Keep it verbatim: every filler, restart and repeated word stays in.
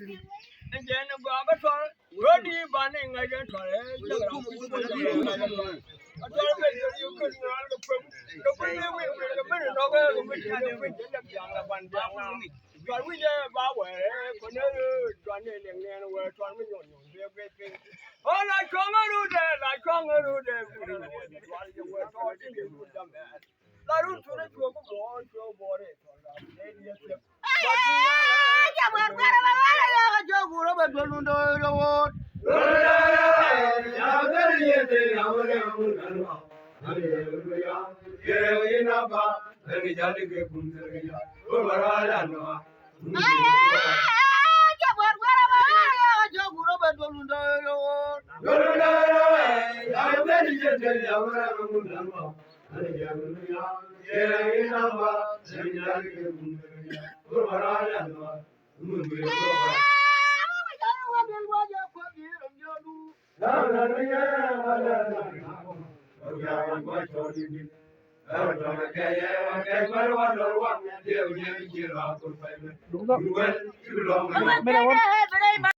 Ɛn jɛn ni gɔaa bä tɔl. Wä di ban ni ŋa̱c ɛn tɔl ɛ jɛn ram kui̱ bä jɛn ram ŋa̱c ɛn tɔl. A tɔl bɛ yɛ yɛ kɛ nyual kɛ kuɛm kɛ kuɛm ni win win kɛ ben ni nɔk ɛ kɛ ben ni win jɛn dɛ biaŋ la ban biaŋ la. Tɔl win jɛ ba wɛ ɛ kɔn ɛ tɔl ni liɛŋ ni ɛn wɛ tɔl mi nyɔn nyɔn bɛ guɛ piny. Ɔ la cuɔŋ ɛ rut ɛ la cuɔŋ ɛ rut ɛ.